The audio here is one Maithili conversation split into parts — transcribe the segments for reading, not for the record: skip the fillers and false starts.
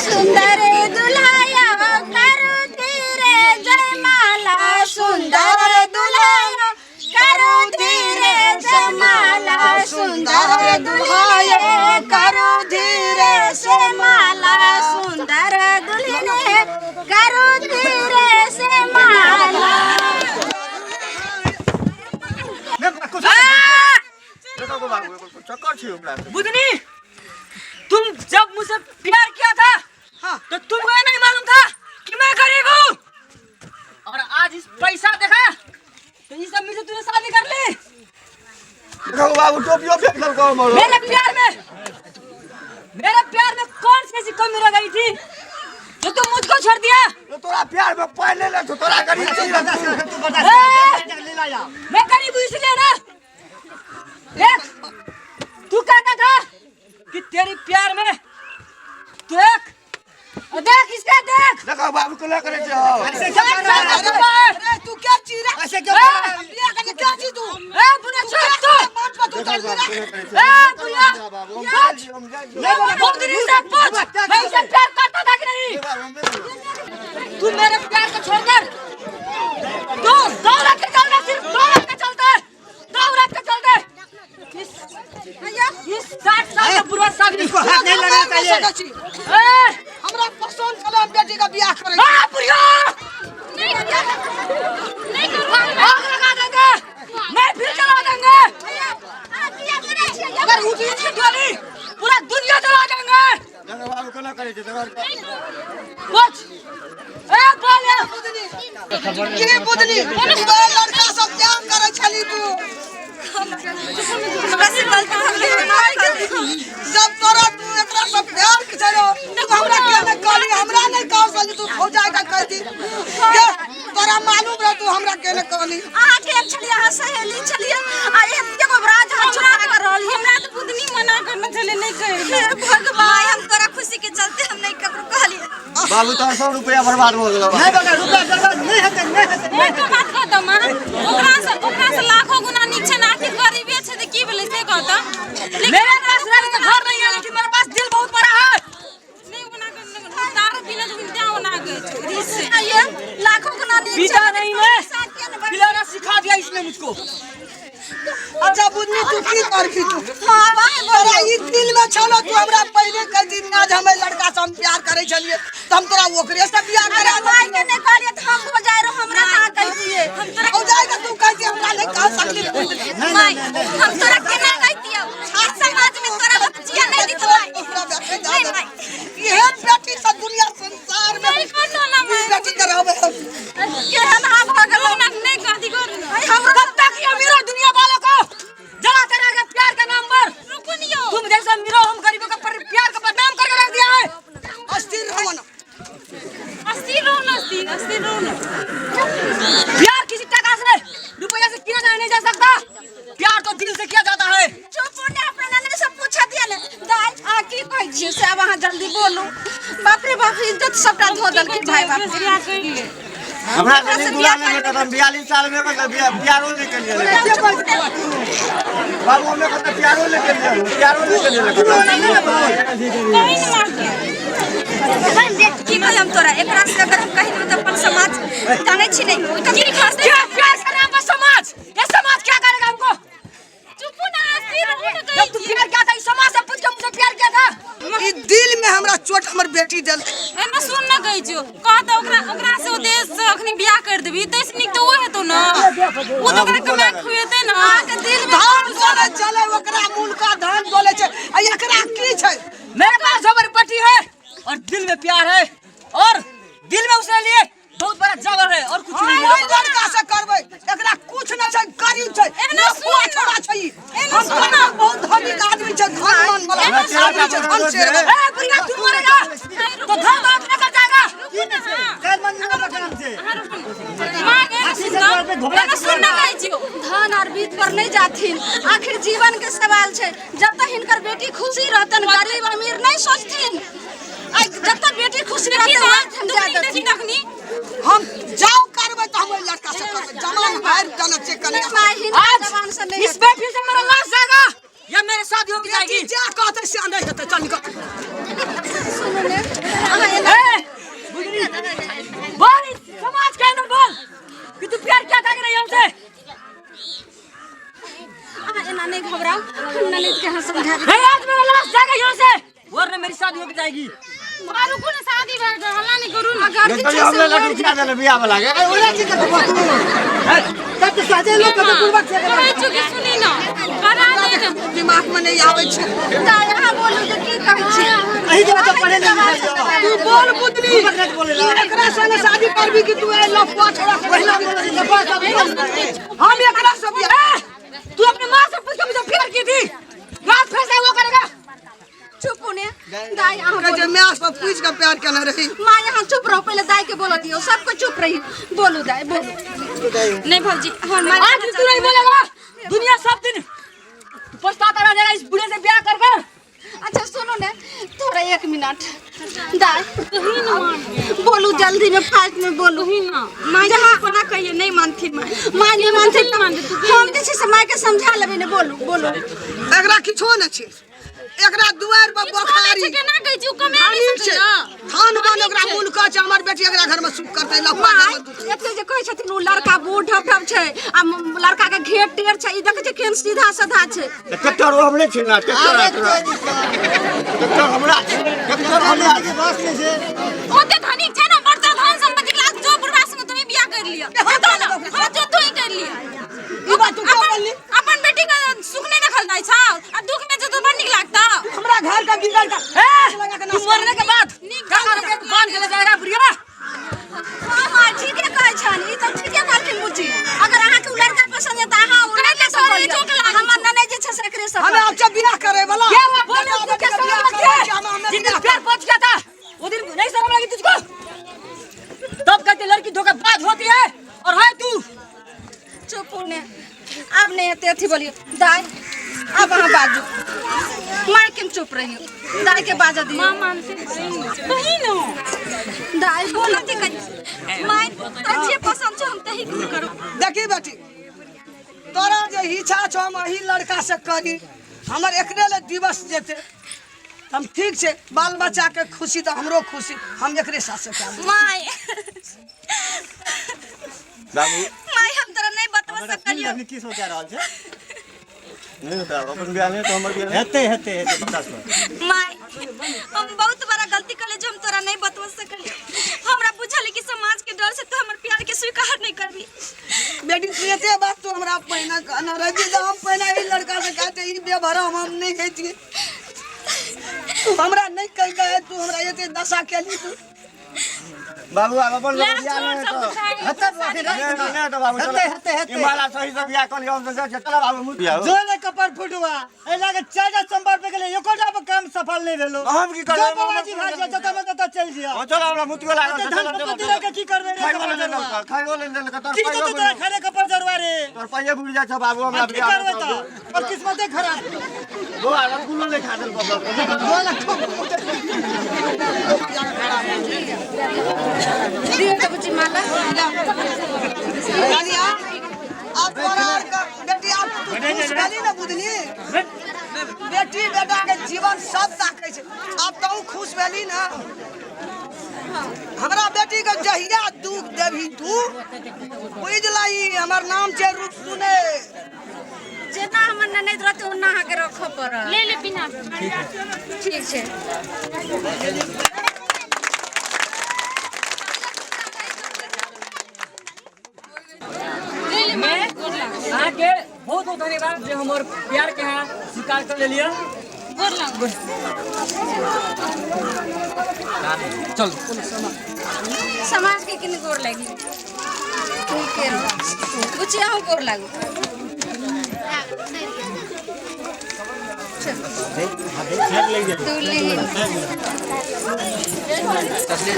सुंदर दुल्हाया करू धीरे जयमाला, सुंदर दुल्हाया करू धीरे जयमाला, सुंदर दुल्हाया करू धीरे से माला, सुंदर दुल्हने करू धीरे से माला। चक्कर छी हमरा। बुधनी, तुम जब मुझसे प्यार किया था, हाँ। तो तुमको ये नहीं मालूम था कि मैं गरीब हूँ, और आज इस पैसा देखा तो इस अम्मी से तूने शादी कर ली। देखो बाबू, टोपियो फेंक देलको हमर। मेरे प्यार में कौन सी ऐसी कमी रह गई थी जो तुम मुझको छोड़ दिया? तो तोरा प्यार में पहले ले तो तोरा गरीब छी। ए, मैं गरीब हूँ इसलिए ना। देख, तू कहता था कि तेरी प्यार में तू एक, और देख इसका देख। देखो बाबू को करे छो। अरे तू क्या चीज रे? ऐसे क्यों ए! कर रहा है? बियाह करके क्या चीज तू? ए बुढ़िया, छोड़ तू। मंच पर तू चल रहा। ए बुढ़िया, पूछ। बुधनी से पूछ, मैं इसे प्यार करता था कि नहीं? तू मेरे प्यार को छोड़कर तू दौलत के चलते, सिर्फ दौलत के चलते, दौलत के चलते इस 60 साल का बुरा सागरी इसको हाथ नहीं लगाना चाहिए। ए! हमरा पसंद छल हम बेटी का बियाह करै। आ, बुढ़िया! नहीं, नहीं करू। आग लगा देंगे, मैं फिर जला देंगे। अगर उठी इसकी डोली पूरा दुनिया जला देंगे। देखो बाबू कोना करे छो। पूछ, ए बोल। के बुधनी, तू लड़का सब प्यार करै छली तू। हमरा से गलती भऽ गेलै, माफ कर दू। जब तोरा तू एकरा सब प्यार के छलो, तू हमरा के नहीं कहली, हमरा नहीं कह सकली, तू भौजाई का कह दी। के तोरा मालूम रह तू हमरा के नहीं कहली। अहाँ के छलियै, अहाँ सहेली छलियै, आ एते गो राज अहाँ छुपा कऽ रहलियै। हमरा तऽ बुधनी मना करने छलै, नहि कहलियै। हे भगवान, हम तोरा खुशी के चलते हम नहीं ककरो कहलियै। बाबू, तोरा सब रुपया बर्बाद भऽ गेलो। नहीं बगा, रुपया बर्बाद नहीं हेतै, नहीं हेतै। एक बात कहतौ माँ, ओकरा से लाखों गुना नीक छै ने, आखिर गरीबे छै तऽ की भेलै से कहतौ। मेरे पास रंग का घर नहीं है, लेकिन मेरे पास दिल बहुत बड़ा है। नहि ओना कर, दारू पीने तऽ तें ओना कहै छौ, रिस से। ये लाखों गुना नीक छै। पीता नहीं मैं, पैसा किया ने बड़ी- पिलाना सिखा दिया इसने मुझको। अच्छा बुधनी, तू की करबी तू? हाँ, भाई, तोरा ई दिल में छलो, तू हमरा पहिले कह दी आज हम लड़का से हम प्यार करै छलियै तऽ हम तोरा ओकरे से बियाह अरे करा माय के नहीं कहलियै तऽ हम भौजाइ रहो, हमरा कहाँ कहितियै? हम तोरा भौजाइ के तू कहती, हमरा नहीं कह सकली। माय, हम तोरा केना कहितियौ? इस समाज में तोरा बच्चिया नहीं दिखबै। ओकरा बेटे जा नहीं दे। माय। एहन बेटी से दुनिया संसार में नहि कहतौ ना ई माय। बेटी के रहबै हम। केहन हाँ भऽ गेलौ? ओना नहि कहती कर। हमरो कब तक ये अमीरों दुनिया वालों को जलाते रहेगा प्यार के नाम पर? रुकू नियो। तुम जैसे अमीरों हम गरीबों का पर प्यार का बदनाम करके रख दिया है। अस्थिर रहो ना। अस्थिर रहो ना, अस्थिर, अस्थिर रहो ना। प्यार किसी टका से रुपया से किया नहीं जा सकता, प्यार तो दिल से किया जाता है। चुप ने अपना ननद से पूछा दिया ने। दाइ, अहाँ की कहै छियै से आब अहाँ जल्दी बोलू। बाप रे बाप, इज्जत सबटा धो देलकै भाई बाप। बियाह कर ले। हमरा से नहीं दुल्हा नहीं भेटत, हम 42 साल में मतलब बियाहो नहीं केलियै। बाबू, हमे कतऽ प्यारो नहीं केलियै, प्यारो नहीं केलियै। कहीं ने मार के। की कही हम तोरा, एकरा से अगर हम कहि देबै तऽ अपन समाज जानै छी नहि की खसतै? क्या प्यार के नाम पर समाज, ये समाज क्या करेगा हमको? चुप ना, अस्थिर रहो ना। जब तू प्यार किया था इस समाज से पूछ के मुझसे प्यार किया था। ई दिल में हमरा चोट हमर बेटी देल। एना सुन ना कहै छियौ, कहतौ ओकरा, ओकरा से ओ देश से अखनी बियाह कर देबही, तैसे नीक तऽ ओ हेतौ ना, ओ तऽ ओकरा कमा के खुएतै ना। अहाँके दिल में धान डोले चले, ओकरा मुनका धान डोले छै, आ एकरा की छै? मेरे पास जबर पट्टी है और दिल में प्यार है, और दिल में उसके लिए बहुत बड़ा जबर है और कुछ नहीं। ओहि लड़का से करबै, एकरा कुछ नहि छै, गरीब छै, एना लफुआ सुन ना। छोड़ा छै ई। एना हम सुन ना। तोरा बहुत धनिक आदमी छै, धन मान वाला एना सुन आदमी छै, ना। धन शेर। ए बुढ़िया, तू मरेगा तो धन दौलत लेकर जाएगा। चार मंजिल का मकान छै। अहाँ रुकू ना। माँ, एना सुन ना। एना सुन ना कहै छियौ। धन और बीत पर नहीं जाथिन, आखिर जीवन के सवाल छै। जब तक हिनकर बेटी खुशी रहतन, गरीब अमीर नहीं सोचथिन। आ जब तक बेटी खुशी देखी रहतन, ना, वह हम दुखनी जा देखी देथिन। तखनी। हम जाओ करबै तऽ हम ओहि लड़का से करबै, जमान भरि जाना छै कनिया। नहीं माय, हिनकर आज जबान से नहीं इस हेतै। बेटी से मेरा लाश जाएगा या मेरे शादी हो जाएगी। बेटी जे कहतै से नहि हेतै, चल निकल। सुनू ने। भाग जाएगी। मारू को ना शादी भए गेल, हल्ला नहीं करू ना। अगर नहीं तो हमने लड्डू खिला देले बियाह वाला के। ओला की करबो तू तब तो साजे लोग के पूर्वक से कहै छियौ कि सुनी ना, करा दे ना। दिमाग में नहीं आबै छै। दाइ अहाँ बोलू जे की कहै छी। अही जगह तो पढ़े नहीं लिखल। तू बोल बुदनी, पूर्वक नहीं बोले तू एकरा संगे शादी करबी कि तू ए लफुआ छोड़ा के पहिला बोले लफुआ शादी करबी। हम एकरा से बियाह। तू अपने माँ से पूछ के मुझे प्यार की थी, रात फैसला वो करेगा। चुप ने दाइ अहाँ कहै छै बोलू। माय से पूछ के प्यार केने रही। माँ यहाँ चुप रहो, पहले दाई के बोल दियो, सबको चुप रही। बोलू दाई बोलू। नहीं भौजी, हाँ, माँ आज तू नहीं बोलेगा, दुनिया सब दिन पछताता रह जाएगा इस बूढ़े से ब्याह कर कर। अच्छा सुनो ने थोड़ा एक मिनट दाई बोलू जल्दी में फास्ट में बोलू। माँ जहाँ कोना कहिए नहीं मानथिन माँ। माँ नहीं मानथिन नहीं मानथिन, तू हम जे छै से माँ के समझा लेबै ने। बोलू बोलू। एकरा किछो नहि छै, एकरा दुआरि पर बोखारी केना कहै छी, ओ कमे नहीं धनिक छै, सकैया। थान बन ओकरा मुल कह छै हमर बेटी एकरा घर में सुख करतै लफुआ माँ घर में दुख। एते जे कहै छथिन ओ लड़का बूढ़ ढब छै आ लड़का के घेर टेर छै, ई देखै छै केहन सीधा साधा छै। ट्रैक्टर ओ हमरे छै ना, ट्रैक्टर ट्रैक्टर हमरा छै, ट्रैक्टर हमरा के बस नहीं छै। ओते धनिक छै ना, बड़का धन संपत्ति के लाग जो बुढ़वा संगे तुमी बियाह कर लिया। हेतौ ना, हां जो तू ही कर लिया। ई बात तू क्या बोलली? अपन बेटी के सुख नहीं देखल जाइ छौ आ दुख में जो तो बड़ नीक लागता। हमरा घर का बिगड़ का लगा के तू मरने के बाद क्या करोगे? बांध के ले जाएगा बुढ़िया। हाँ माँ ठीके कहै छनि, ई तऽ ठीके कहलखिन बुच्ची। अगर अहाँके उ लड़का पसंद है तऽ अहाँ उ लड़का से तोरे करियौ। चोक लागै हमर ननैद जे छै से एकरे से हमे आब बियाह करे वाला। क्या हुआ? बोले उसको क्या शर्म लगती है? जिस दिन प्यार पहुंच गया था वो दिन नहीं शर्म लगी तुझको? तब कहते लड़की धोखेबाज होती है और है तू। चुप ने अब नहीं एते अथी बोलियो दाई, अब अहाँ बाजू। माँ के चुप रहियो, दाई के बाजऽ दियौ। माँ मानते कही न दाई बोलू कनी। माँ तोरा जे पसंद छौ हम तही करू। देखी बेटी, तोरा जे इच्छा छौ हम एही लड़का से करी, हमर एकरे ले दिवस जेतै हम ठीक छै, बाल बच्चा के खुशी तऽ हमरो खुशी, हम एकरे साथ से करब। माय बाबू माय हम तोरा नहीं बतवा सकलियौ। की सोचा रहल छै? नहीं होता अपन बियाह नहीं तो हमर बियाह हेतै हेतै हेतै 50 पर। माय हम बहुत बड़ा गलती कले जो हम तोरा नहीं बतवा सकलियौ। हमरा बुझल कि समाज के डर से तू हमर प्यार के स्वीकार नहीं करबी। बेटी तू एते बात तू हमरा पहिना कहना रही जे हम पहिना ई लड़का से कहते ई बेभरम हम नहीं हेतियै, तू हमरा नहीं कह के तू हमरा एते दशा केली तू। बाबू आब अपन ले लोग बियाह छोड़ नहीं सब तो कुछ है। हेतै नहीं नहीं तो बाबू हेतै हेतै हेतै। ई माला सही से बियाह कर लियो, हम तो जाइ छियै। चलो बाबू मुँह बियाह हो। जो ले कपर फुटुआ एहि लागे चारिटा सोमवार पे गेलै एकोटा पर काम सफल नहीं भेलो। हम की करबै? जो बाबाजी भाग जा जतऽ में ततऽ चलि जिया। हाँ, चलो हमरा मुतियो लागल एते छै, धन चलो, चलो, संपत्ति चलो। लऽ के की करबै रे खाइबो कपर ले जरुआ? देलक, खाइबो ले देलक, तोर की पाइयो देतौ तोरा बुड़ि खाइले कपर जरुआ रे? तोर पाइयो बुड़ि जाइ छौ बाबू, हमरा की बियाह करबै नहि तऽ? करबै। और किस्मते खराब। बौआ, रसगुल्लो नहि खा देलकौ बाबू। दियौ तऽ बुच्ची माला। कनिया, आब तोरा आर के बेटी आब तू खुश भेली ने बुझली? बेटी बेटा के जीवन सब ताकै छै, आब तू खुश भेली ने? हमरा बेटी के जहिया दुख देबही तू बुझ लही हमर नाम छै रूप सुने। जेना हमर ननैद रहतै ओना अहाँके रखऽ पड़त। ले ले पिना। ठीक छै। ले ले मैं अहाँके बहुत बहुत धन्यवाद जे हमर प्यार के अहाँ स्वीकार कर लेलियै। गोर लागू। चल समाज के किन गोर लागि। ठीक है बुच्ची अहूँ गोर लागू।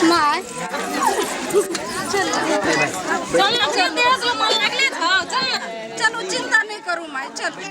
माय चल चल ना, अपने देह से मन लागले छौ, चल ना। चलू चिंता नहीं करू माय, चलू।